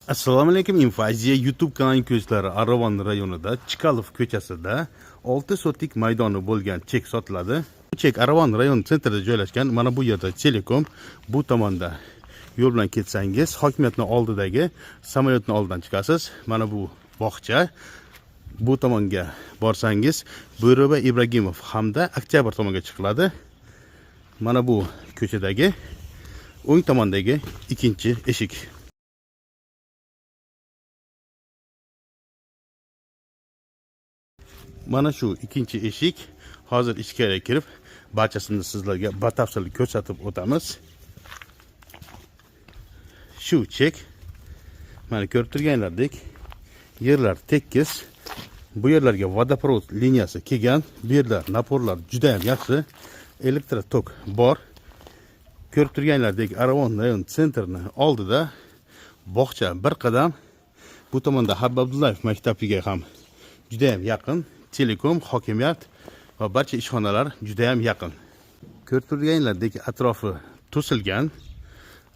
Assalomu alaykum, Infoaziya YouTube kanalining ko'zlari. Aravon rayonida Chkalov ko'chasida 6 sotik maydoni bo'lgan chek sotiladi. Bu chek Aravon rayon sentrida joylashgan. Mana bu yerda Telekom, bu tomonda yo'l bilan ketsangiz, hokimiyatning oldidagi samolyotning oldidan chiqasiz. Mana bu bog'cha. Bu tomonga borsangiz, Bo'riba Ibragimov hamda Oktyabr tomonga chiqiladi. Mana bu ko'chadagi o'ng tomondagi ikkinchi eshik. Mana shu ikkinchi eshik. Hozir ichkariga kirib, barchasini sizlarga batafsil ko'rsatib o'tamiz. Shu chek, mana ko'rib turganlardek, yerlar tekis. Bu yerlarga водопровод liniyasi kelgan. Bu yerda naporlar juda ham yaxshi, elektr tok bor. Ko'rib turganlardek, Aravon rayon sentrini oldida bog'cha bir qadam. Bu tomonda Habib Abdullayev maktabiga ham juda ham yaqin. Telekom, hokimiyat va barcha ishxonalar juda ham yaqin. Ko'rib turganlardek, atrofi to'silgan.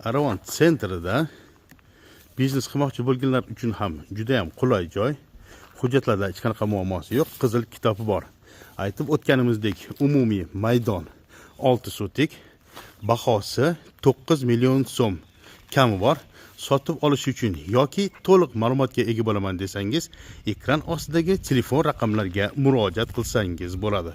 Aravon sentrida biznes qilmoqchi bo'lganlar uchun ham juda ham qulay joy. Hujjatlarda hech qanaqa muammosi yo'q, qizil kitobi bor. Aytib o'tganimizdek, umumiy maydon 6 sotik, bahosi 9 million so'm, kami bor. Sotib olish uchun yoki to'liq ma'lumotga ega bo'laman desangiz, ekran ostidagi telefon raqamlariga murojaat qilsangiz bo'ladi.